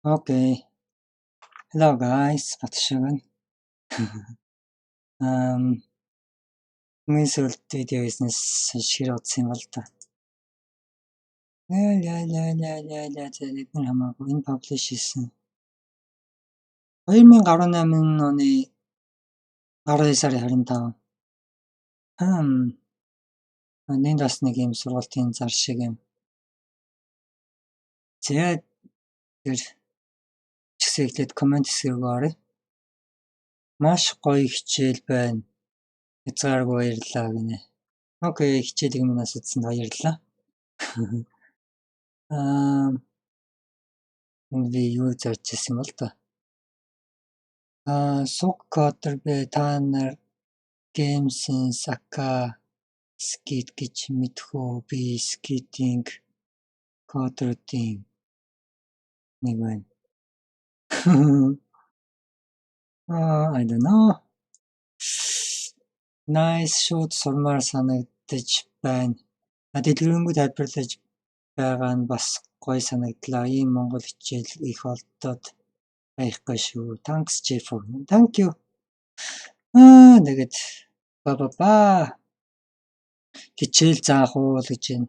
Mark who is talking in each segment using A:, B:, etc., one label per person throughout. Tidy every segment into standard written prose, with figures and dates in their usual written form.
A: Okay. Hello guys, Батшаа байна. Ам миний сүүлд видео хийснээс хэр удсан юм бол та. Ля ля ля ля ля ля, за бид нар хамаагүй энэ publish хийсэн. 2018 оны 12 сарын 25. Энд бас нэг юм сургалтын зар шиг юм. За тэр чигсээ эхлээд comment хэсэг рүү оръё. Маш гоё хичээл байна. Хязгааргүй баярлалаа гинэ. Okay, хичээлийг минь асуусан баярлалаа. Аа, энд би юу зарж ирсэн юм бол та. Аа, суг coder бэ, та нар Games-ийн Saka Skit гэж мэдэх үү? Би skating coder-уудын нэг байна. Аа, I don't know. Nice, шууд сурмаар санагдаж байна. А дэлгэрэнгүй тайлбарлаж байгаа нь бас гоё санагдлаа. Ийм монгол хичээл их олдоод байхгүй шүү. Thanks Jeff. Thank you. Аа, тэгээд ба ба ба хичээл заах уу л гэж байна.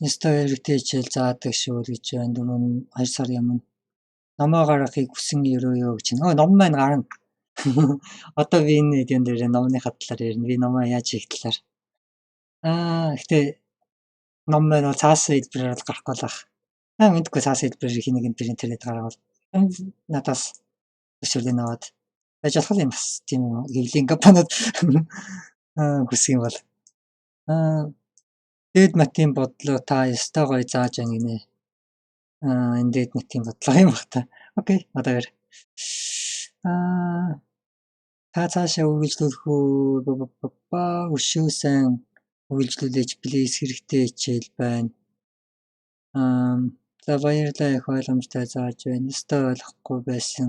A: Ёстой хэрэгтэй хичээл заадаг шүү л гэж байна. 4 2 сарын өмнө номоо гаргахыг хүсэн ерөөё гэж байна. Өө, ном маань гарна. Одоо би энэ видеон дээр номны талаар ярина. Би номоо яаж хийх талаар. Аа, гэтээ ном маань бол цаасан хэлбэрээр бол гарахгүй л байх. Аа, мэдгүй, цаасан хэлбэрээр хий нэг принтерээр гаргавал надаас зөвшөөрлийг аваад байж болох юм, бас тийм хэвлэлийн компаниуд хүсэх юм бол. Аа, дээд матын бодлоо та ёстой гоё зааж байна гинэ. Аа, энэ дээд матын бодлого юм бах та. Okay, одоо яар. Аа, та цаашаа үргэлжлүүлэх үү? Ба өшөө сайн үргэлжлүүлээч, please, хэрэгтэй хичээл байна. Аа, за баярлалаа, их ойлгомжтой зааж байна. Ёстой ойлгохгүй байсан.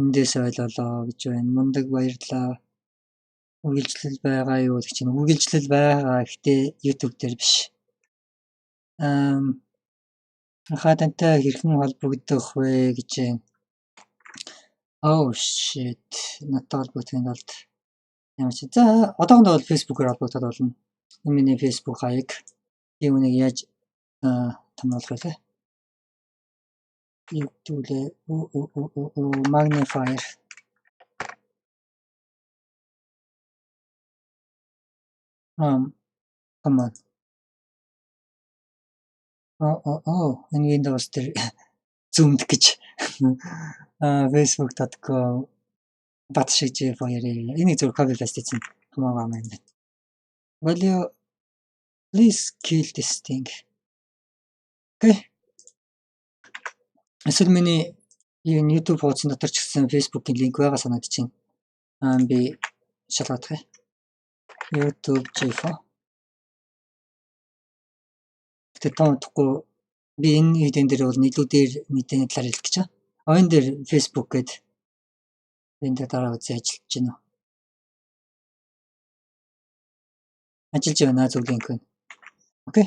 A: Эндээс ойлголоо гэж байна. Мундаг, баярлалаа. Үргэлжлэл байгаа юу гэж чинь, үргэлжлэл байгаа. Гэхдээ YouTube дээр биш. Аа, хаа тантай хэрхэн холбогдох вэ гэж байна. Oh shit. Надтай холбогдохын тулд ямар ч, за, одоохондоо бол Facebook-оор холбогдоход болно. Энэ миний Facebook хаяг. Би үүнийг яаж томруулах вэ? Юу гэдэг вэ? Magnifier. Come on. Оо оо, энэ Windows дээр зүүмд гэж facebook.com бат шиг баярээ. Энийг зөв copy paste хийсэн. Хамаагүй юм байна. Will you please kill this thing? Okay. Эсвэл миний энэ YouTube хуудсан дотор ч гэсэн Facebook-ийн линк байгаа санагдаж байна. Аа, би шалгаадах юм. YouTube G4. Гэтэ тун удахгүй би энэ видеон дээр бол илүү дээр мэдээний талаар хэлэх гэж байна. А, энэ дээр Facebook гээд энэ дээр дараа үзье, ажиллаж байна уу? Ажиллаж байна, зөв линк байна. Okay.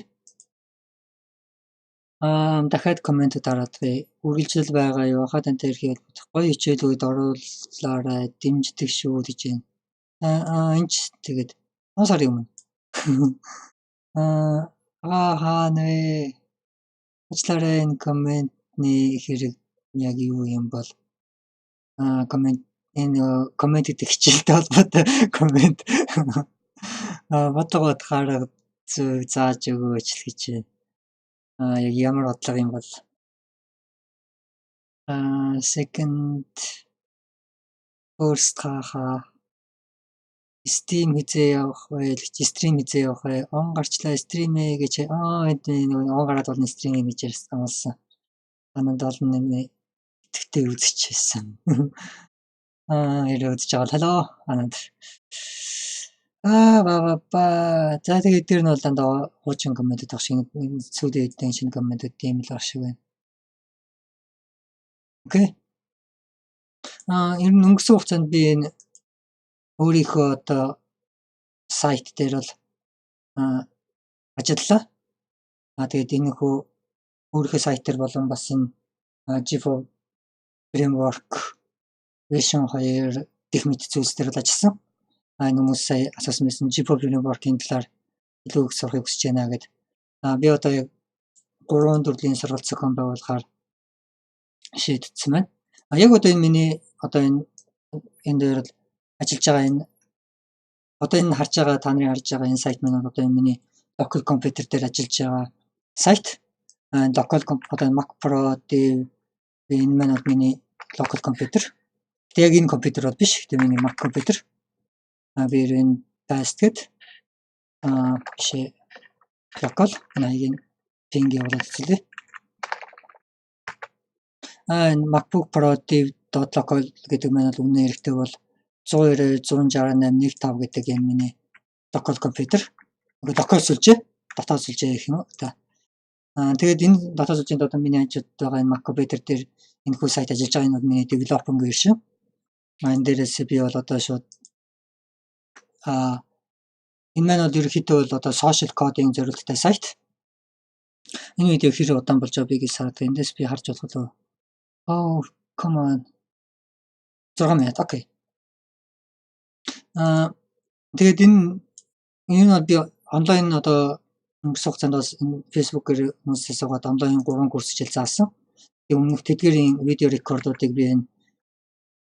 A: Аа, дахиад comment дараадгая. Үргэлжлэл байгаа юу? Хаа тантай хэрэг холбогдох. Гоё хичээлүүд оруулаарай. Дэмждэг шүү гэж байна. Аа, энэ ч тэгээд 5 сарын өмнө. Аа, аа нэ. Ажиллаарай, энэ комментны хэрэг яг юу юм бол? Аа, comment, энэ comment гэдэг хичээлтэй холбоотой comment. Аа, бодлого бодохоор зөв зааж өгөөч л гэж байна. Аа, яг ямар бодлого юм бол? Аа, second first хаха. Stream хэзээ явах вэ гэж, stream хэзээ явах вэ? Он гарчлаа stream ээ гэж. Аа, энэ нэг он гараад болно stream гэж ярьсан болсон. Ананд олон нэг итгэвтэй үзэж байсан. Аа, хэрэг үзэж байгаа. Hello ананд. Аа, ба ба ба. За, тэгээд дээр нь бол дандаа хуучин comment үүд баг шиг, сүүлийн хэдэн шинэ comment үүд тийм л баг шиг байна. Okay. Аа, ер нь өнгөрсөн хугацаанд би энэ өөрийнхөө одоо сайт дээр бол ажиллалаа. Аа, тэгээд энэ хөө өөрийнхөө сайт дээр болон бас энэ G4 framework version 2 гэх мэт зүйлс дээр бол ажилласан. Энэ хүмүүс сая асуусан байсан Jeefo framework-ийн талаар илүү их сурахыг хүсэж байна гэд. Би одоо яг 3 төрлийн сургалт зохион байгуулахаар шийдсэн байна. Яг одоо энэ миний одоо энэ дээр л ажиллаж байгаа, энэ одоо энэ харж байгаа, та нарын харж байгаа энэ сайт маань одоо энэ миний local computer дээр ажиллаж байгаа сайт. Local одоо Mac Pro dev, энэ маань бол миний local computer. Гэтэ яг энэ компьютер бол биш. Гэтэ миний Mac компьютер. Би энэ paste гэд биш, local энэ хаягийг ping явуулаад үзлээ. Энэ MacBook Pro dev.local гэдэг маань бол үнэн хэрэгтээ бол 192 168 1.5 гэдэг энэ миний local компьютер. Local сүлжээ, дотоод сүлжээ гэх юм уу. Тэгээд энэ дотоод сүлжээнд одоо миний хажууд байгаа энэ Mac компьютер дээр энэхүү сайт ажиллаж байгаа. Энэ бол миний developing version. Энэ дээрээс би бол одоо шууд энэ маань бол ерөнхийдөө бол одоо social coding зориулттай сайт. Энэ видео хэр удаан болж байгаа би гэж сараад эндээс би харж болох уу? Oh, come on. 6 минут. Окей. Тэгээд энэ бол би онлайн одоо өнгөрсөн хугацаанд бас Facebook-ээр хүмүүсээс суугаад онлайн 3 курс хичээл заасан. Тэгээд өмнөх тэдгээрийн видео рекордуудыг би энэ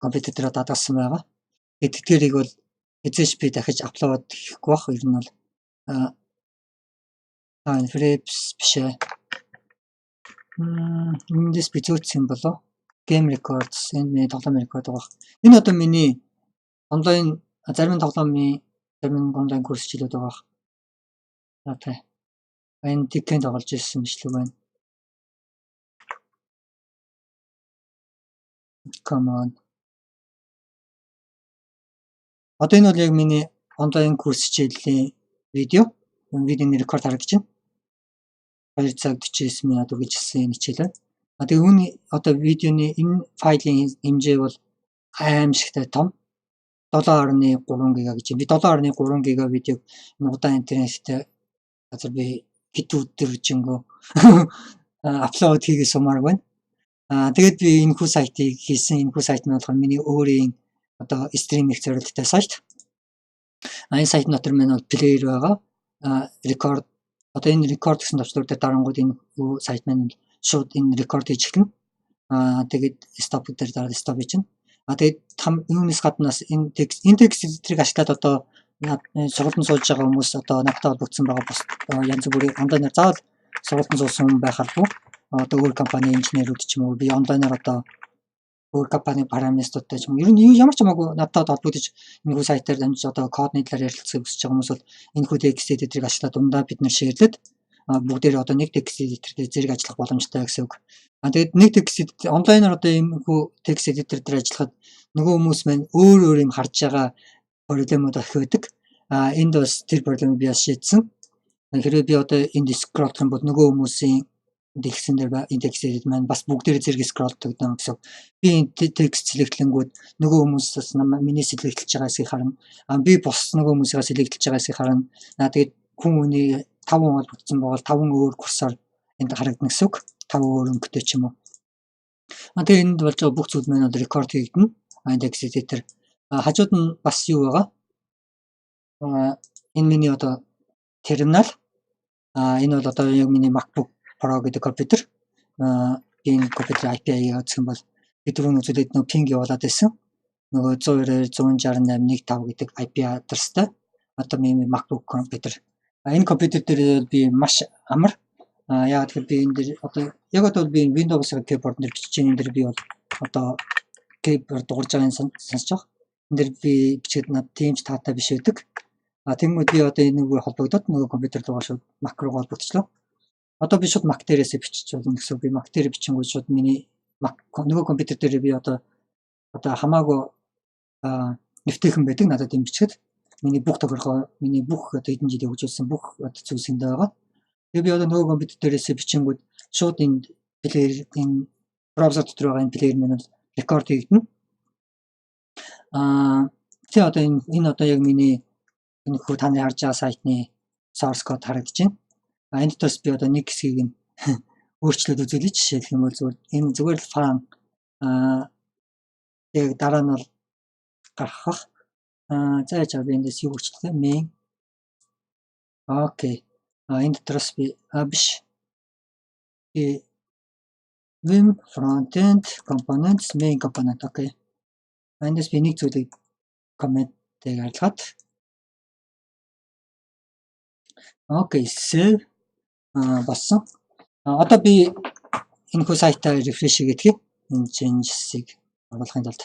A: компьютер дээр дадаасан байгаа. Тэгээд тэдгээрийг бол хэзээ ч би дахиж upload хийхгүй бах. Ер нь бол энэ Fraps биш ээ. Эндээс би зөөцсөн юм болов. Game records, энэ миний тоглоом рекорд байгаа. Энэ одоо миний онлайн зарим тоглоомын, зарим онлайн курс хичээлүүд байгаа. Окей. Энэ Tekken тоглож ирсэн бичлэг байна. Come on. Одоо энэ бол яг миний онлайн курс хичээлийн видео. Энэ видеоны рекорд харагдаж байна. 2 цаг 49 минут үргэлжилсэн энэ хичээл байна. Тэгээ үүний одоо видеоны энэ файлын хэмжээ бол аимшигтай том. 7.3 гига гэж. Би 7.3 гига видеог энэ удаан интернеттэй газар би хэд өдөржингөө upload хийгээ сумаар байна. Тэгээд би энэхүү сайтыг хийсэн. Энэхүү сайт нь болохоор миний өөрийн одоо stream хийх зорилготой сайт. Энэ сайт дотор маань бол player байгаа. Рекорд, одоо энэ рекорд гэсэн товчлуур дээр дарангууд энэ сайт маань шууд энэ рекорд хийж эхэлнэ. Тэгээд stop дээр дараад stop хийж. Тэгээд юунаас гаднаас энэ текст editor-ыг ашиглаад одоо сургуультанд сууж байгаа хүмүүс, одоо надтай холбогдсон байгаа бус янз бүрийн онлайнаар заавал сургуультанд суусан хүн байх албагүй. Одоо өөр компани инженерүүд ч юм уу, би онлайнаар одоо өөр компани программистуудтай ч юм уу, ер нь ямар ч хамаагүй надтай холбогдож энэхүү сайтаар дамжиж одоо кодны талаар ярилцахыг хүсэж байгаа хүмүүс бол энэхүү text editor-ыг ашиглаад дундаа бид нар share-лээд бүгдээрээ одоо нэг text editor дээр зэрэг ажиллах боломжтой гэсэн үг. Тэгээд нэг text editor онлайнаар одоо энэхүү text editor дээр ажиллахад нөгөө хүмүүс маань өөр өөр юм харж байгаа проблемууд их байдаг. Энд бас тэр проблемыг би бас шийдсэн. Хэрвээ би одоо энд scroll-дох юм бол нөгөө хүмүүсийн дэлгэцэн дээр энэ text edit маань бас бүгдээрээ зэрэг scroll-догдно гэсэн. Би энэ текст select-лэнгүүд нөгөө хүмүүс бас миний select-лж байгаа хэсгийг харна. Би бус нөгөө хүмүүсийн select-лж байгаа хэсгийг харна. Тэгээд хүн хүний 5 хүн холбогдсон байгаа 5 өөр курсоор энд харагдана гэсэн үг. 5 өөр өнгөтэй ч юм уу. Тэгээд энд болж байгаа бүх зүйл маань одоо рекорд хийгдэнэ. Энэ text editor. Хажууд нь бас юу байгаа? Энэ миний одоо терминал. Энэ бол одоо яг миний MacBook Pro гэдэг компьютер. Би энэ компьютерийн IP-ийг үзэх юм бол би түрүүн үзүүлээд нөгөө ping явуулаад байсан. Нөгөө 192 168 1.5 гэдэг IP адрестай одоо миний MacBook компьютер. Энэ компьютер дээр би маш амар. Яагаад гэвэл би энэ дээр одоо яг одоо би Windows keyboard дээр бичиж байгаа, энэ дээр би бол одоо keyboard дуурж байгааг сонсож байгаа. Энэ дээр би бичгээд над тийм ч таатай биш байдаг. Тэгэнгүүт би одоо энэ нөгөө холбогдоод нөгөө компьютер руугаа шууд Mac руу холбогдчихлоо. Одоо би шууд Mac дээрээсээ бичиж болно гэсэн. Би Mac дээр бичингүүт шууд миний Mac нөгөө компьютер дээр би одоо хамаагүй нэвтэйхэн байдаг надад юм бичгээд миний бүх тохиргоо, миний бүх одоо хэдэн жилийн хөгжүүлсэн бүх одоо зүйлс энд байгаа. Тэгээ би одоо нөгөө компьютер дээрээсээ бичингүүд шууд энэ player, энэ браузер дотор байгаа энэ player маань бол рекорд хийгдэнэ. Тэгээ одоо энэ одоо яг миний энэ хүү таны харж байгаа сайтны source code харагдаж байна. Энэ дотроос би одоо нэг хэсгийг нь өөрчлөлт үзүүлье. Жишээлх юм бол зүгээр энэ зүгээр л fun Тэгээд дараа нь бол гарах. За яаж би эндээс юу өөрчлөх вэ? Main. Okay. Энэ дотроос би биш. Би Vim frontend components main component. Okay. Эндээс би нэг зүйлийг comment-ыг арилгаад. Okay, save болсон. Одоо би энэхүү сайтаа refresh хийгээд энэ changes-ыг оруулахын тулд.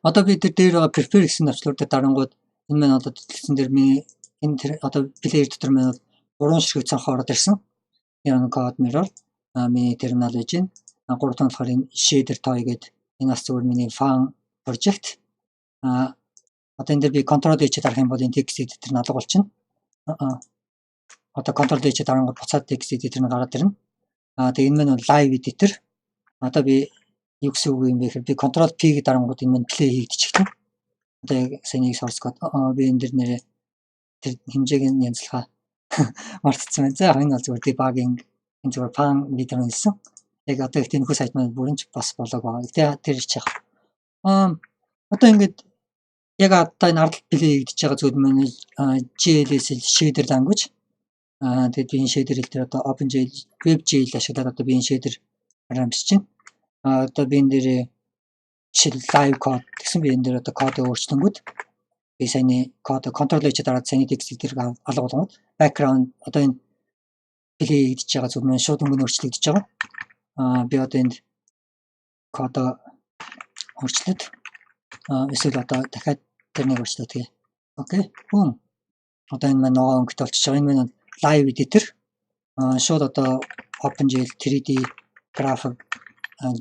A: Одоо би тэр дээр байгаа prepare гэсэн товчлуур дээр дарангууд энэ маань одоо дэлгэцэн дээр миний энэ одоо player дотор маань бол 3 ширхэг цонхоо ороод ирсэн. Энэ code mirror миний терминал байж байна. 3 дахь нь болохоор энэ shader toy гэдэг энэ бас зүгээр миний fun project. Одоо энэ дээр би control H дарах юм бол энэ text editor нь алга болчихно. Одоо control H дарангууд буцаад text editor нь гараад ирнэ. Тэгээ энэ маань бол live editor. Одоо би юу гэсэн үг юм бэ гэхээр би control P г дарангууд энэ маань play хийгдчихлээ. Одоо яг саяны source code би энэ дэр нэрээ тэр хэмжээг нь янзлахаа мартчихсан байна. За энэ бол зүгээр debugging, энэ зүгээр fun видео хэлсэн. Яг одоо их тэнхүү сайт маань бүрэн ч бас болоог байгаа. Гэтэ тэр чих. Одоо ингээд яг одоо энэ ард play хийгдэж байгаа зүйл маань GLSL shader language. Тэгээд би энэ shader хэл дээр одоо OpenGL, WebGL ашиглаад одоо би энэ shader програм бичиж байна. Одоо би энэ дээр жишээл live code гэсэн би энэ дээр одоо кодыг өөрчлөнгүүд би саяны код control H дараад саяны text дээр алга болгонгууд background одоо энэ play хийгдэж байгаа зүйл маань шууд өнгө нь өөрчлөгдөж байгаа. Би одоо энд кодоо өөрчлөөд эсвэл одоо дахиад тэрнийг өөрчлөөд тэгээ. Okay. Boom. Одоо энэ маань ногоон өнгөтэй болчихж байгаа. Энэ маань live editor. Шууд одоо OpenGL 3D graphic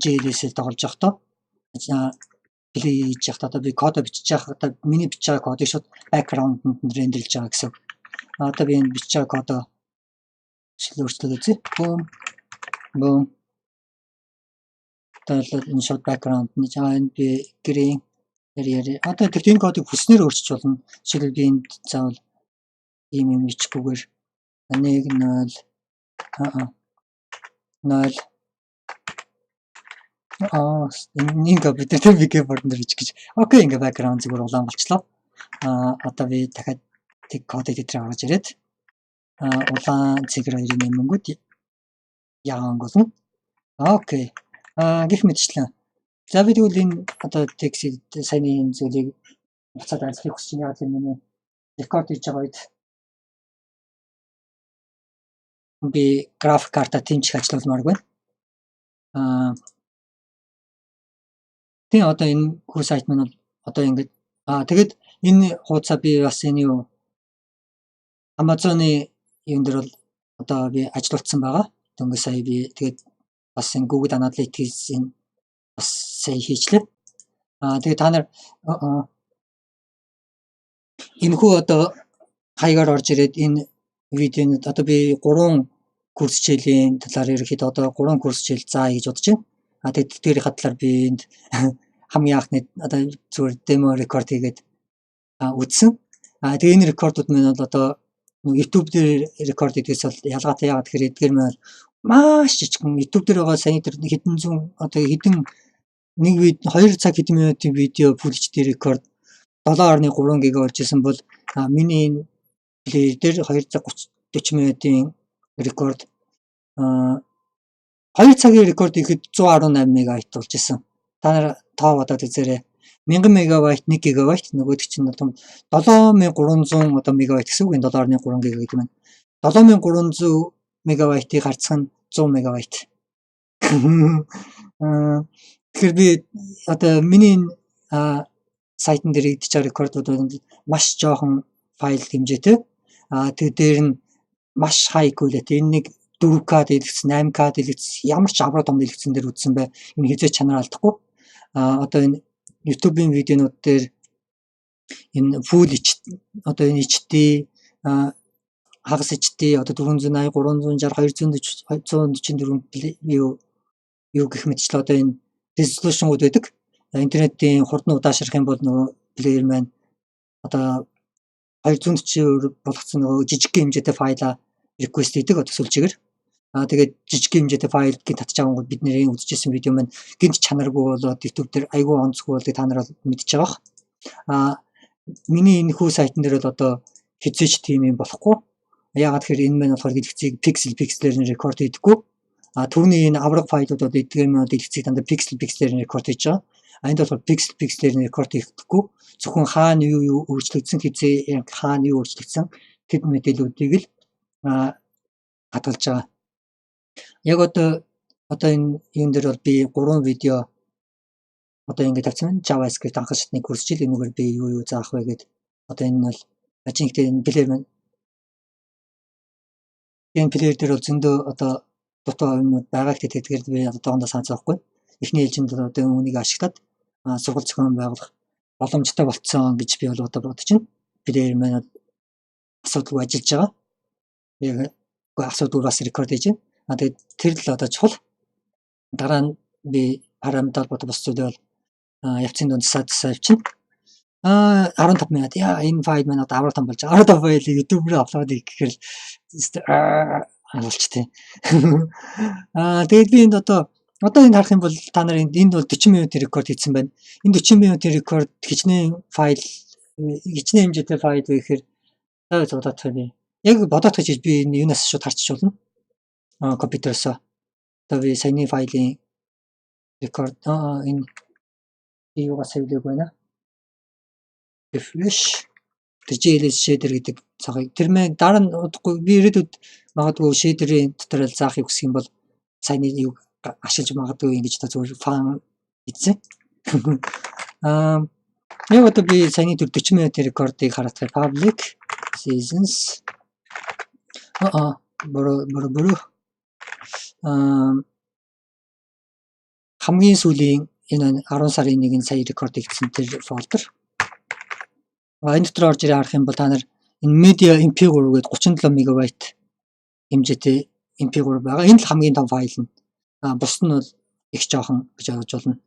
A: GLSL тоглож явахдаа play хийж явахдаа одоо би кодоо бичиж байхдаа миний бичиж байгаа кодыг шууд background-нд render лж байгаа гэсэн. Одоо би энэ бичиж байгаа кодоо өөрчлөлт үзье. Boom. Boom. Одоо энэ шууд background нь энэ би green яри. Одоо тэр энэ кодыг хүснээр өөрчилж болно. Жишээлбэл би энд заавал ийм юм бичихгүйгээр 1 0 0 энэ компьютер дээр би keyboard дээр бичих гэж. Okay, ингээ background зүгээр улаан болчлоо. Одоо би дахиад тэг код editor гаргаж ирээд улаан цэгэр хоёрыг нэмэнгүүд ягаан болно. Okay. Гэх мэтчлэн. За би тэгвэл энэ одоо текст саяны энэ зүйлийг буцаад арилгахыг хүсэж байна. Яг тэр миний рекорд хийж байгаа үед би график карта тэмчих ажиллуулмааргүй байна. Тийм одоо энэ хүү сайт маань бол одоо ингээд тэгэд энэ хуудасаа би бас энэ юу Amazon-ы юун дээр бол одоо би ажилуулсан байгаа. Дөнгөж сая би тэгээд бас энэ Google Analytics-ийн бас сая хийчлээ. Тэгээд та нар энэхүү одоо хаягаар орж ирээд энэ видеонд одоо би 3 курс хичээлийн талаар ерөнхийдөө одоо 3 курс хичээл заая гэж бодож байна. Тэгээд тэдгээрийн талаар би энд хамгийн анхны одоо зүгээр demo record хийгээд үзсэн. Тэгээ энэ рекордууд маань бол одоо YouTube дээр рекорд хийдгээс бол ялгаатай. Яагаад гэхээр эдгээр маань маш жижигхэн YouTube дээр байгаа саяны тэр хэдэн зуун одоо хэдэн нэг вид 2 цаг хэдэн минутын видео Full HD record 7.3 гига болж исэн бол миний энэ player дээр 2 цаг 30 40 минутын рекорд 2 цагийн рекорд хийхэд 118 мегабайт болж исэн. Та нар тоо бодоод үзээрэй. 1000 мегабайт 1 гигабайт нөгөөдөг чинь 7300 одоо мегабайт гэсэн үг энэ 7.3 гига гэдэг нь. 7300 мегабайтыг харьцах нь 100 мегабайт. Тэгэхээр би одоо миний энэ сайтн дээр идэж байгаа рекордууд бол маш жоохон файл хэмжээтэй. Тэгээ дээр нь маш high quality. Энэ нэг 4K дэлгэц, 8K дэлгэц ямар ч аврал том дэлгэцэн дээр үзсэн бай. Энэ хэзээ чанар алдахгүй. Одоо энэ YouTube-ийн видеонууд дээр энэ Full HD одоо энэ HD хагас HD одоо 480, 360, 240, 144 юу гэх мэтчлээ одоо энэ resolution-ууд байдаг. Интернетийн хурдан удаашрах юм бол нөгөө player маань одоо 240 болгоцсон нөгөө жижиг хэмжээтэй файлаа request хийдэг одоо сүлжээгээр. Тэгээд жижиг хэмжээтэй файл гэнт татж авангууд бидний үзчихсэн видео маань гэнт чанаргүй болоод YouTube дээр айгүй онцгүй болдог, та нар бол мэдчихэж байгаа бах. Миний энэ хүү сайтн дээр бол одоо хэзээ ч тийм юм болохгүй. Яагаад тэгэхээр энэ маань болохоор дэлгэцийг пиксел пикселээр нь рекорд хийдэггүй. Түүний энэ авраг файлууд бол эдгээр маань дэлгэцийг дандаа пиксел пикселээр нь рекорд хийж байгаа. Энд болохоор пиксел пикселээр нь рекорд хийхдэггүй. Зөвхөн хаана юу юу өөрчлөгдсөн, хэзээ хаана юу өөрчлөгдсөн, тэд мэдээллүүдийг л хадгалж байгаа. Яг одоо энэ юун дээр бол би 3 видео одоо ингэ тавьсан байна. JavaScript анх шатны курс жил энэгээр би юу юу заах вэ гэд. Одоо энэ нь бол жинхэнэ энэ player маань, энэ player дээр бол зөндөө одоо дутуу юмнууд байгаа. Гэхдээ тэдгээр би одоохондоо санаж байхгүй. Эхний ээлжинд одоо үүнийг ашиглаад сургалт зохион байгуулах боломжтой болцсон гэж би бол одоо бодож байна. Player маань асуудалгүй ажиллаж байгаа. Яг асуудалгүй бас рекорд хийж байна. Тэгээд тэр л одоо чухал. Дараа нь би параметр холбоотой бус зүйлээ бол явцын дунд засаа засаа явчихна. 15 минут. Яа, энэ файл маань одоо 15 болж байгаа. 15 файлыг YouTube руу upload хийх гэхээр болчтой. Тэгээд би энд одоо энд харах юм бол та нар энд бол 40 минутын рекорд хийсэн байна. Энэ 40 минутын рекорд хичнээн файл, хичнээн хэмжээтэй файл вэ гэхээр за бодоод би. Яг бодоод гэж би энэ юунаас шууд харчих болно. Компьютероос. Одоо би саяны файлын рекорд энэ юугаа save лээгүй байна. Refresh. Тэр GLES shader гэдэг цонхыг тэр мэн дараа нь удахгүй би ирээдүйд магадгүй shader-ийн tutorial заахыг хүсэх юм бол саяны юг ашиглаж магадгүй ингэж та зүгээр fun хийсэн. Яг одоо би саяны төр 40 минутын рекордыг хараадах, public seasons буруу, буруу, буруу, хамгийн сүүлийн энэ 10 сарын 1-нд сая рекорд хийгдсэн тэр folder. Энэ дотор орж ирээ харах юм бол та нар энэ media MP3 гэдэг 37 МБ хэмжээтэй MP3 байгаа. Энэ л хамгийн том файл нь. Бус нь бол их жоохон гэж ойлгож байна.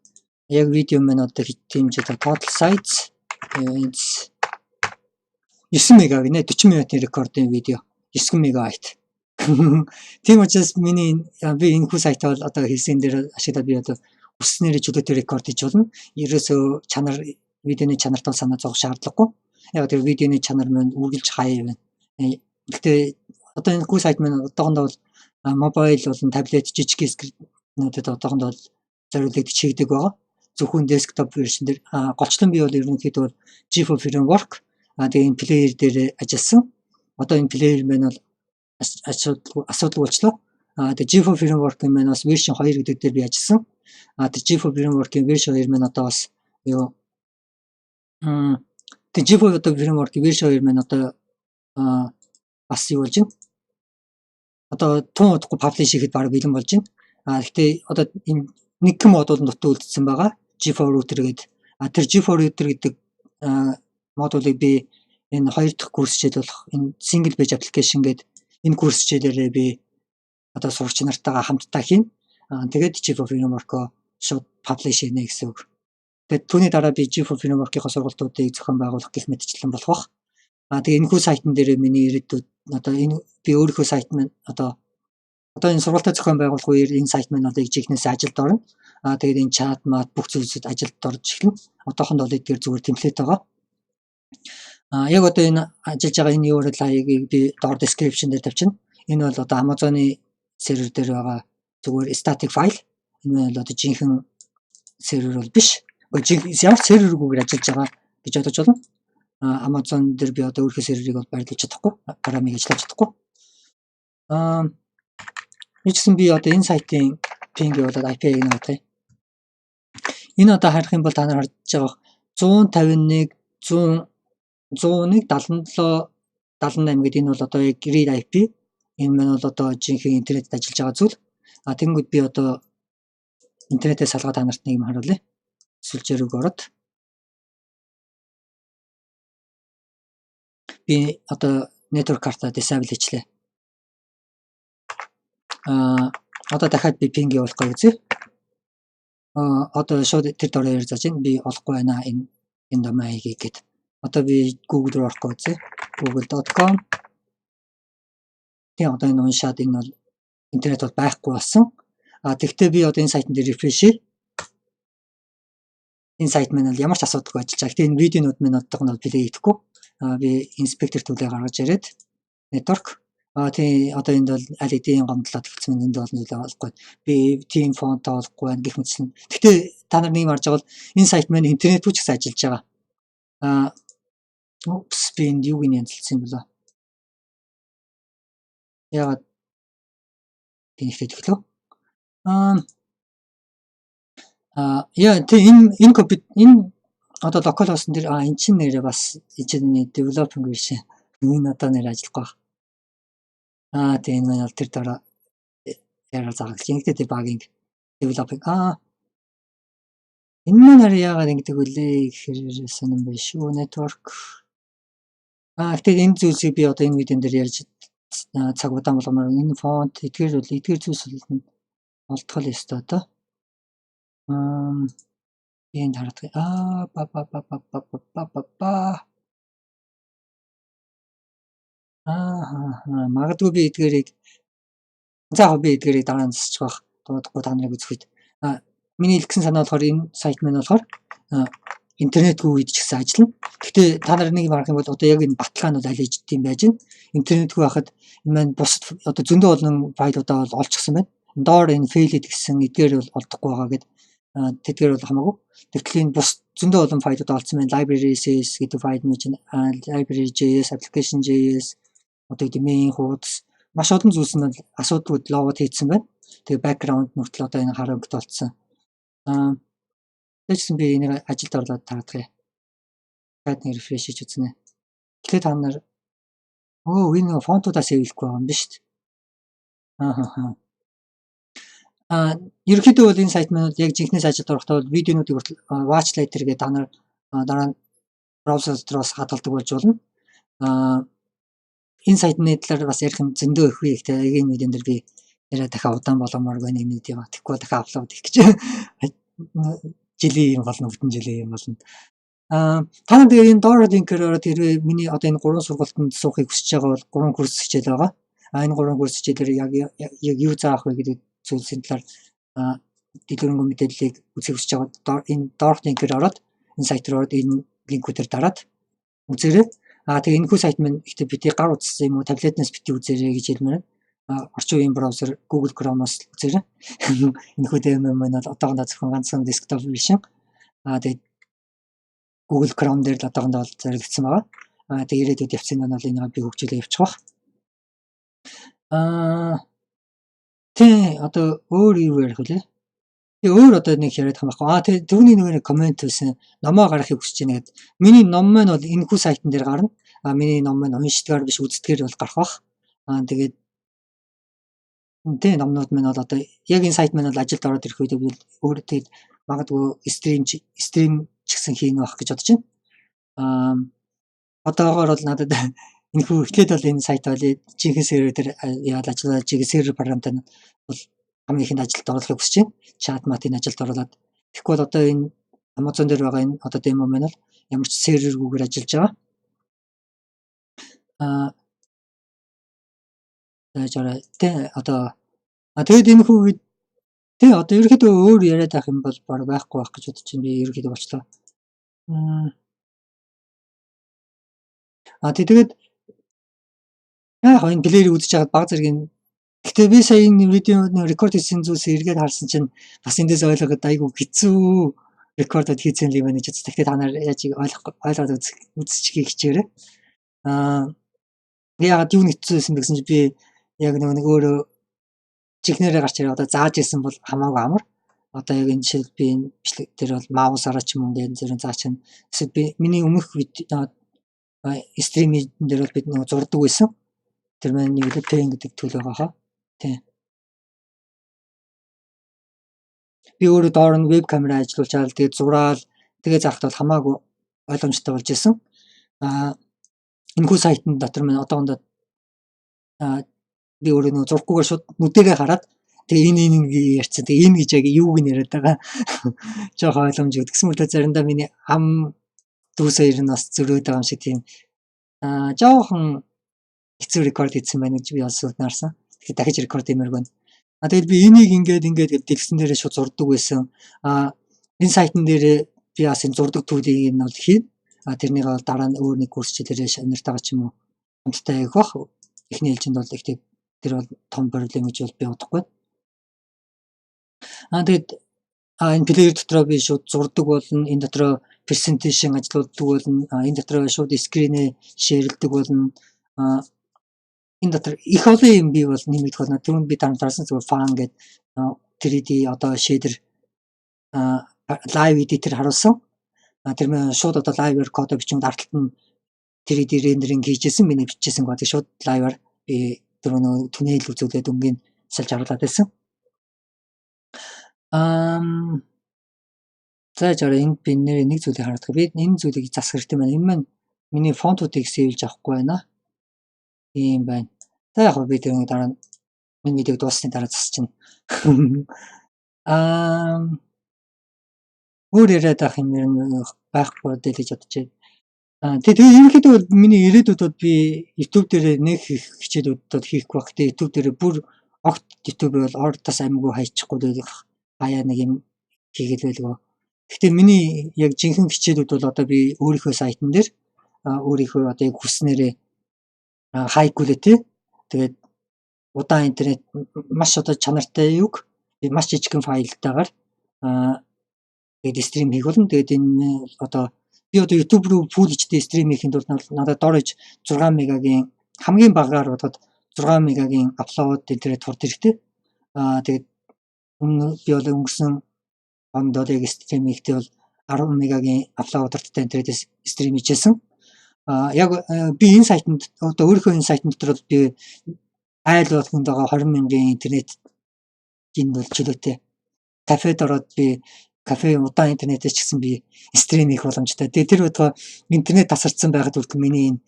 A: Яг видео маань одоо хэмжээтэй total size 9 мега гинэ, 40 минутын рекордын видео 9 мегабайт. Тийм учраас миний би энэ хүү сайтаа бол одоо хийсэн дээр ашиглаад би одоо хүссэнээр чөлөөтэй рекорд хийж болно. Ерөөсөө чанар, видеоны чанартай санаа зовох шаардлагагүй. Яг тэр видеоны чанар маань үргэлж хай байна. Гэхдээ одоо энэ хүү сайт маань одоохондоо бол mobile болон таблет, жижиг screen үүдад одоохондоо бол зориулагдаж хийгдэг байгаа. Зөвхөн desktop version дээр голчлон би бол ерөнхийдөө бол jeefo framework, тэгээ энэ player дээр ажилласан. Одоо энэ player маань бол асуудалгүй болчлоо. Тэгээ jeefo framework-ын маань бас version 2 гэдэг дээр би ажилласан. Тэр jeefo framework-ын version 2 маань одоо бас юу, тэгээ jeefo одоо framework-ын version 2 маань одоо бас юу болж байна? Одоо тун удахгүй publish хийхэд баг бэлэн болж байна. Гэхдээ одоо энэ нэг модуль нь дутуу үлдсэн байгаа. Jeefo router гэдэг. Тэр jeefo router гэдэг модулыг би энэ хоёр дахь курс хичээл болох энэ single page application гэдэг энэ курс хичээлээрээ би одоо сурагч нартайгаа хамтдаа хийнэ. Тэгээд jeefo framework-оо шууд publish хийнэ гэсэн үг. Тэгээд түүний дараа би jeefo framework-ийн сургалтуудыг зохион байгуулах гэх мэтчлэн болох бах. Тэгээ энэхүү сайтн дээр миний ирээдүйд одоо энэ би өөрийнхөө сайт маань одоо энэ сургалтаа зохион байгуулах үеэр энэ сайт маань одоо жинхнээс ажилд орно. Тэгээд энэ чат мат бүх зүйлсүүд ажилд орж эхэлнэ. Одоохондоо бол эдгээр зүгээр template байгаа. Яг одоо энэ ажиллаж байгаа энэ URL хаягийг би доор description дээр тавьчихна. Энэ бол одоо Amazon-ы сервер дээр байгаа зүгээр static file. Энэ бол одоо жинхэнэ сервер бол биш. Жинхэнэ ямар ч сервергүйгээр ажиллаж байгаа гэж бодож байна. Amazon дээр би одоо өөрийнхөө серверийг бол байрлуулж чадахгүй, програмыг ажиллуулж чадахгүй. Юу ч гэсэн би одоо энэ сайтын ping болоод IP-г нь авах. Энэ одоо харах юм бол та нар харж байгаа 151 100 101 77 78 гэдэг энэ бол одоо яг real IP. Энэ маань бол одоо жинхэнэ интернетэд ажиллаж байгаа зүйл. Тэгэнгүүт би одоо интернетээс салгаа та нарт нэг юм харуулъя. Сүлжээ рүү ороод би одоо network карта disable хийчлээ. Одоо дахиад би ping явуулах гэж үзье. Одоо шууд тэр дороо ярьж зааж байна. Би олохгүй байна энэ домен хаягийг гээд. Одоо би Google руу орох гэж үзье. google.com. Тийм, одоо энэ уншаад энэ бол Интернет бол байхгүй болсон. А тэгвэл би одоо энэ сайтн дээр refresh хий. Энэ сайт маань бол ямар ч асуудалгүй ажиллаж байгаа. Гэхдээ энэ видеонууд маань одоохондоо play хийхгүй. А би inspector tool ээ гаргаж ирээд network. А тий, одоо энд бол аль хэдийн гомдлоод эхэлсэн, энд бол зүйлээ олохгүй. Би тийм font олохгүй байна гэх мэтсэн. Гэхдээ та нар нэг юм харж байгаа бол энэ сайт маань интернетгүй ч гэсэн ажиллаж байгаа. А упс, би энд юуг нь янзлсан юм болоо? Яагаад тэнийхтэй тэглөө? Аа а яа тий, энэ компьютер, энэ одоо local host дээр эн чинь нэрээ бас энэ чинь developing version. Энэ одоо нэр ажиллахгүй байна. Аа тий, энэ маань бол тэр дараа error зааглаж. Ингэхдээ debugging, developing. Аа энэ маань харин яагаад ингэдэг вүлээ гэхээр сонирн байна шүү. Network. Аа гэхдээ энэ зүйлсийг би одоо энэ видеон дээр ярьж цаг удаан болгомоор, энэ font эдгээр бол эдгээр зүйлс бол олдгол ёстой одоо. Аа энд хараддаг. Аа ба ба ба ба ба ба ба ба ба. Аа магадгүй би эдгээрийг, за яг би эдгээрийг дараа нь засчих байх. Дуудахгүй та нарыг үзэхэд. А миний хэлсэн санаа болохоор энэ сайт маань болохоор интернетгүй үед ч гэсэн ажиллана. Гэхдээ та нар нэг юм харах юм бол одоо яг энэ баталгаа нь бол аль хийж тийм байж байна. Интернетгүй байхад энэ маань бусад одоо зөндөө олон файлуудаа бол олчихсан байна. Доор энэ failed гэсэн эдгээр бол олдохгүй байгаа гэд тэдгээр бол хамаагүй. Тэгтэл энэ бус зөндөө олон файлууд олцсон байна. Library CSS гэдэг файл нь чинь, library JS, application JS, одоо гэдэг main хуудас, маш олон зүйлс нь асуудалгүй load хийсэн байна. Тэгээ background нүртэл одоо энэ хар өнгөт болцсон. Аа тэгсэн би энийг ажилд орлоод тарадах юм. Дахиад нэг refresh хийж үзнэ. Тэгэхээр та нар өө энэ font уудаа save лэхгүй байгаа юм биш үү? Аа. А ерөнхийдөө бол энэ сайт маань яг жинхнээс ажилд орохдоо бол видеонуудыг хүртэл watch later гэдэг та нар дараа нь браузер дотроос хадгалдаг болж болно. А энэ сайтны талаар бас ярих юм зөндөө их үе. Гэхдээ яг энэ видеон дээр би яриа дахиад удаан болгомоор байна энэ видео. Тэгэхгүй дахиад upload хийх гэж жилийн юм болно, бүтэн жилийн юм болно. Аа та нар тэгээ энэ доор линкээр ороод хэрвээ миний одоо энэ гурван сургалтанд суухыг хүсэж байгаа бол гурван курс хичээл байгаа. А энэ гурван курс хичээлээр яг юу заах вэ гэдэг зүйлсийн талаар дэлгэрэнгүй мэдээллийг үзэхийг хүсэж байгаа энэ доорх линкээр ороод, энэ сайт руу ороод, энэ линкүүдээр дараад үзээрэй. А тэгээ энэхүү сайт маань ихтэй бити гар утас юм уу таблетнаас бити үзээрэй гэж хэлмээр байна. А орчин үеийн браузер Google Chrome-оос үзээрэй. Энэхүү демо маань бол одоохондоо зөвхөн ганцхан desktop version. А тэгээд Google Chrome дээр л одоохондоо бол зориулагдсан байгаа. А тэгээд ирээдүйд явцын нь бол энийг би хөгжүүлээ явуучих бах. Аа тий, одоо өөр юу ярих вүлээ? Тэгээ өөр одоо нэг яриад байгаа юм байхгүй. Аа тэгээ түрүүний нөгөө нэг comment байсан. Номоо гаргахыг хүсэж байна гэд. Миний ном маань бол энэхүү сайтн дээр гарна. А миний ном маань уншдгаар биш, үздгээр бол гарах бах. Аа тэгээд тий, номнууд маань бол одоо яг энэ сайт маань бол ажилд ороод ирэх үед би өөр тэгээд магадгүй stream ч гэсэн хийнэ байх гэж бодож байна. Аа одоогоор бол надад энэхүү эхлээд бол энэ сайт бол жинхэнэ сервер дээр яагаад ажиллаад, жинхэнэ сервер програмтай бол хамгийн ихэнд ажилд оруулахыг хүсэж байна. Чат матын ажилд оруулаад, тэгэхгүй бол одоо энэ Amazon дээр байгаа энэ одоо демо маань бол ямар ч сервергүйгээр ажиллаж байгаа. Аа заажаарай. Тэ одоо а тэгээд энэ хүү тий, одоо ерөнхийдөө өөр яриад байх юм бол баг байхгүй байх гэж бодож байна. Би ерөнхийдөө болчлоо. А тий, тэгээд яг энэ player ийг үзэж байхад баг зэргийн. Гэтэ би сая энэ видеоны рекорд хийсэн зүйлсээ эргээд харсан чинь бас эндээс ойлгоход айгүй хэцүү рекордод хийсэн юм байна гэж бодсон. Гэхдээ та нар яаж ойлгох ойлгоод үзчихгийг хичээрэй. Аа яагаад юу хэцүү байсан бэ гэсэн чинь би яг нөгөө нэг өөрөө чихнэрээ гарч ирээ одоо зааж исэн бол хамаагүй амар. Одоо яг энэ жишээл би энэ бичлэг дээр бол mouse аараа ч юм уу ингээд зэрэг зааж чинь. Эсвэл би миний өмнөх stream ийн дээр бол бид нөгөө зурдаг байсан. Тэр маань нэг л pen гэдэг tool байгаа хаа. Тийм. Би өөрөө доор нь веб камера ажиллуулчаал тэгээд зураал тэгээ заахад бол хамаагүй ойлгомжтой болж исэн. Аа энэхүү сайтн дотор маань одоохондоо би өөрөө нөгөө зурхгүйгээр шууд нүдэрээ хараад тэгээ энэ энэ ингэ ярьсан. Тэгээ энэ гэж яг юуг нь яриад байгаа жоохон ойлгомж өгдөгсөн мөртөө заримдаа миний ам дүүс хоёр нь бас зөрөөд байгаа юм шиг тийм жоохон хэцүү рекорд хийсэн байна гэж би бас харсан. Тэгэхээр дахиж рекорд хиймээр байна. А, тэгэл би энийг ингээд ингээд гэж дэлгэцэн дээрээ шууд зурдаг байсан. А, энэ сайтн дээр би бас энэ зурдаг tool ийг нь бол хийн. А, тэрнийг бол дараа нь өөр нэг курс хичээлээрээ нартайгаа ч юм уу хамтдаа явах бах. Эхний ээлжинд бол ихтэй тэр бол том проблем гэж бол би бодохгүй. Аа, тэгээд энэ player дотроо би шууд зурдаг болно. Энэ дотроо presentation ажилуулдаг болно. Энэ дотроо шууд screen ээ share лдэг болно. Энэ дотор их олон юм бий бол нэмэгдэх болно. Түрүүнд би дарсан зүгээр fan гэдэг 3D одоо shader live editor харуулсан. Тэр мэн шууд одоо live код бичинд ард талд нь 3D rendering хийжсэн, миний бичижсэн кодыг шууд live аар би түрүү нөгөө түнэл үзүүлээд өнгийг салж харуулад байсан. За, жаараа энд би нэр нэг зүйлийг харуулах. Би энэ зүйлийг засах хэрэгтэй байна. Энэ маань миний font уудыг save лж авахгүй байна. Тийм байна. За, яг би тэр дараа нь энэ видеог дууссаны дараа засчихна. Өөр яриад байх юм байхгүй дээ гэж бодож байна. Тэгээ ерөнхийдөө бол миний ирээдүйд бол би YouTube дээр нэг их хичээлүүд бол хийхгүй байх. Тэгээ YouTube дээр бүр огт YouTube бол ортоос амигүй хайчихгүй л хаяа нэг юм хийгээл байлгүй. Гэхдээ миний яг жинхэнэ хичээлүүд бол одоо би өөрийнхөө сайтан дээр өөрийнхөө одоо яг хүснээрээ хайгуулээ тий. Тэгээд удаан интернет маш одоо чанартай юг маш жижигхэн файлтайгаар тэгээд stream хийх болно. Тэгээд энэ одоо би одоо YouTube руу Full HD stream хийхэд бол надад дор хаяж 6 мегагийн, хамгийн багаар бодоход 6 мегагийн upload интернет хурд хэрэгтэй. Тэгээд өмнө би бол өнгөрсөн онд бол яг stream хийхдээ бол 10 мегагийн upload хурдтай интернетээс stream хийжсэн. Яг би энэ сайтанд одоо өөрийнхөө энэ сайтан дотор бол би айл болгонд байгаа 20 мянган интернет энд бол чөлөөтэй. Кафед ороод би кафе удаан интернетээс ч гэсэн би stream хийх боломжтой. Тэгээ тэр байтугай интернет тасарсан байхад хүртэл миний энэ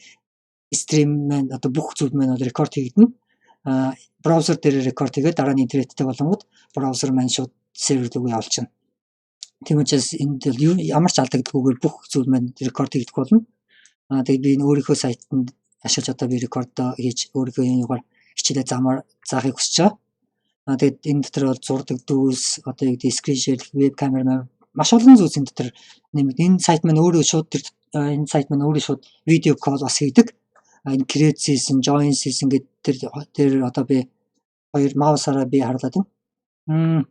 A: stream маань одоо бүх зүйл маань бол рекорд хийгдэнэ. Браузер дээр рекорд хийгээд дараа нь интернеттэй болонгууд браузер маань шууд сервер рүү явуулчихна. Тийм учраас энд бол юу ямар ч алдагдalgүйгээр бүх зүйл маань рекорд хийгдэх болно. Тэгээд би энэ өөрийнхөө сайтанд ашиглаж одоо би рекордоо хийж өөрийнхөө юугаар хичээлээ замаар заахыг хүсэж байгаа. Тэгээд энэ дотор бол зурдаг tools, одоо юу гэдэг, screen share, веб камер маань маш олон зүйлс энэ дотор нэмэгд. Энэ сайт маань өөрөө шууд тэр энэ сайт маань өөрөө шууд video call бас хийдэг. Энэ create session, join session гэдэг тэр тэр одоо би хоёр mouse аараа би харуулад байна.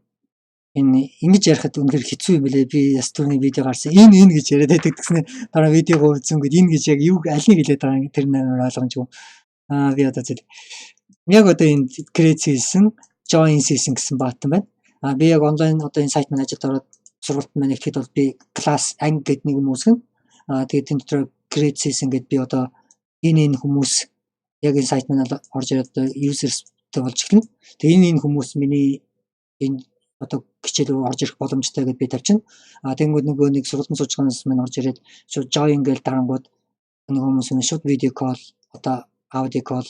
A: Энэ ингэж ярихад үнэхээр хэцүү юм билээ. Би бас түрүүний видео гарсан. Энэ гэж яриад байдаг гэснээр дараа видеого үзэнгүүт энэ гэж яг юу алийг хэлээд байгаа юм тэр нээр ойлгомжгүй. Би одоо зүйл яг одоо энэ create session, join session гэсэн button байна. Би яг онлайн одоо энэ сайт маань ажилд ороод сургалт маань эхлэхэд бол би class анги гэдэг нэг юм үүсгэн. Тэгээд тэн дотор create session гэдээ би одоо энэ хүмүүс яг энэ сайт маань орж ирээд одоо users тэй болж эхэлнэ. Тэгээ энэ хүмүүс миний энэ одоо хичээл рүү орж ирэх боломжтой гэдээ би тавьчихна. Тэгэнгүүт нөгөө нэг сургалтанд сууж байгаа хүмүүс маань орж ирээд шууд join гэж дарангууд нөгөө хүмүүс нь шууд video call, одоо audio call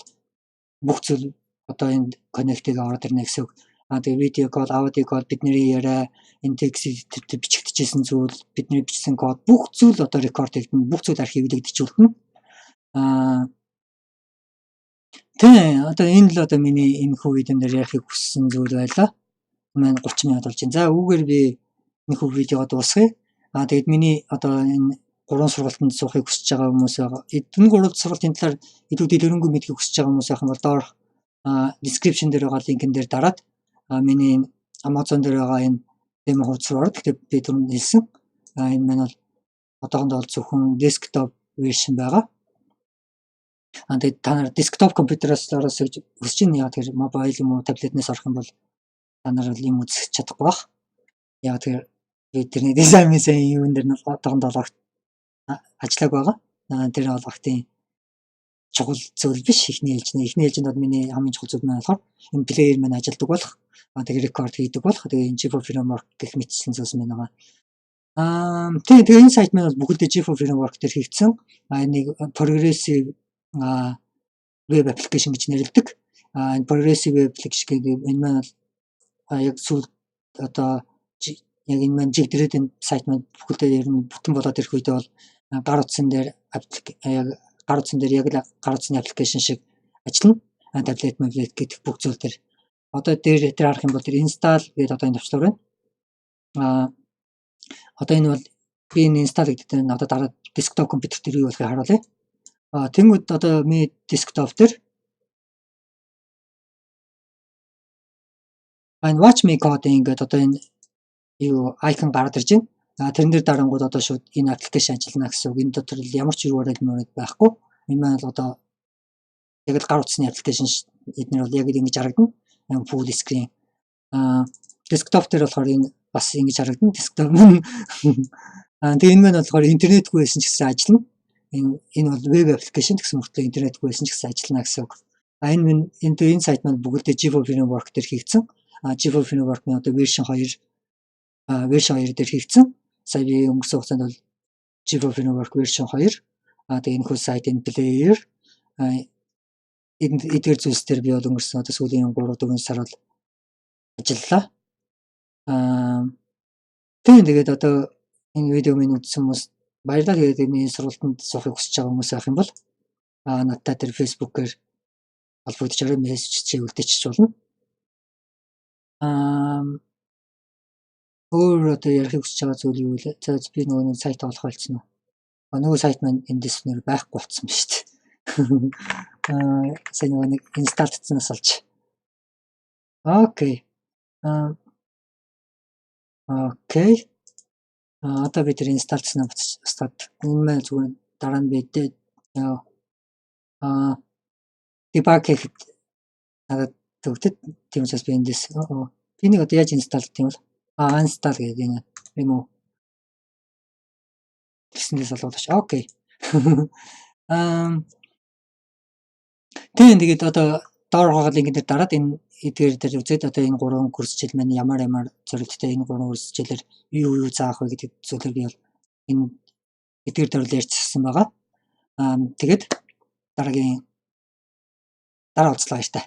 A: бүх зүйл одоо энд connect-ийг ороод ирнэ гэсэн үг. Тэгээ video call, audio call, бидний яриа, энэ текст бичигдчихсэн зүйл, бидний бичсэн код бүх зүйл одоо рекорд хийгдэнэ, бүх зүйл архивлэгдэж үлдэнэ. Тийм, одоо энэ л одоо миний энэ хүү видеон дээр ярихыг хүссэн зүйл байлаа. Маань 30 минут болж байна. За, үүгээр би энэ хүү видеого дуусгая. Тэгээд миний одоо энэ гурван сургалтанд суухыг хүсэж байгаа хүмүүс байгаа. Энэ гурван сургалтын талаар илүү дэлгэрэнгүй мэдэхийг хүсэж байгаа хүмүүс байх юм бол доорх description дээр байгаа link эн дээр дараад миний энэ Amazon дээр байгаа энэ demo хуудас руу ороод. Гэхдээ би түрүүнд хэлсэн. Энэ маань бол одоохондоо бол зөвхөн desktop version байгаа. Тэгээд та нар desktop компьютероос ороосоо гэж хүсэж байна. Яг тэр mobile юм уу таблетнаас орох юм бол та нар бол юм үзэх чадахгүй бах. Яг тэр би тэрний дизайн мисайн юун дээр нь одоохондоо бол ажиллаагүй байгаа. Тэр бол огтын чухал зүйл биш эхний ээлжний. Эхний ээлжинд бол миний хамгийн чухал зүйл маань болохоор энэ player маань ажилладаг болох, тэгээ рекорд хийдэг болох, тэгээ энэ Jeefo framework гэх мэтчлэн зүйлс маань байгаа. Тэгээ энэ сайт маань бол бүхэлдээ Jeefo framework дээр хийгдсэн. Энийг progressive web application гэж нэрлэдэг. Энэ progressive web application гэдэг энэ маань бол яг сүүл одоо яг энэ маань жигдрээд энэ сайт маань бүхэлдээ ер нь бүтэн болоод ирэх үедээ бол гар утсан дээр яг гар утсан дээр яг л гар утасны application шиг ажиллана. Таблет, моблет гэдэг бүх зүйл дээр. Одоо дээр дээр харах юм бол тэр install гэдэг одоо энэ товчлуур байна. Одоо энэ бол би энэ install гэдэг нь одоо дараа desktop компьютер дээр юу болохыг харуулъя. Тэнгүүд одоо миний desktop дээр энэ watch me coding гэдэг одоо энэ юу icon гараад ирж байна. Тэрэн дээр дарангууд одоо шууд энэ application ажиллана гэсэн үг. Энэ дотор ямар ч URL мөрөд байхгүй. Энэ маань бол одоо яг л гар утасны application, эднэр бол яг л ингэж харагдана. Full screen. Desktop дээр болохоор энэ бас ингэж харагдана. Desktop. Тэгээ энэ маань болохоор интернетгүй байсан ч гэсэн ажиллана. Энэ бол web application гэсэн мөртлөө интернетгүй байсан ч гэсэн ажиллана гэсэн үг. Энэ сайт маань бүгдээ Jeefo framework дээр хийгдсэн. Jeefo framework нь одоо version 2, version 2 дээр хийгдсэн. Сая би өнгөрсөн хугацаанд бол Jeefo framework version 2. Тэгээ энэ хүү сайтын player, энэ эдгээр зүйлс дээр би бол өнгөрсөн одоо сүүлийн 3 4 сар бол ажиллалаа. Тийм, тэгээд одоо энэ видео минь үзсэн хүмүүс баярлалаа. Тэгээд энэ сургалтанд суухыг хүсэж байгаа хүмүүс байх юм бол надтай тэр Facebook-ээр холбогдож орой мессеж чи үлдээчих болно. Өөр одоо ярихыг хүсэж байгаа зүйл юу вэ? За, би нөгөө нэг сайт олох болсон уу? Нөгөө сайт маань эндээс нэр байхгүй болсон ба шүү дээ. Сая нөгөө нэг install дцсанаас олж. Okay. Okay. Одоо би тэр install дснаа буцаад энэ маань зүгээр дараа нь би debug хийхэд надад төгдөд. Тийм учраас би эндээс би нэг одоо яаж install гэх юм бол uninstall гэдэг энэ remove гэснээс олгооч. Okay. Тийм, тэгээд одоо доорхоо link дээр дараад энэ эдгээр дээр үзээд одоо энэ гурван курс хичээл маань ямар ямар зорилттой, энэ гурван курс хичээлээр юу юу заах вэ гэдэг зүйлээр би бол энэ эдгээр дээр л ярьчихсан байгаа. Тэгээд дараагийн дараа уулзлаа, баяртай.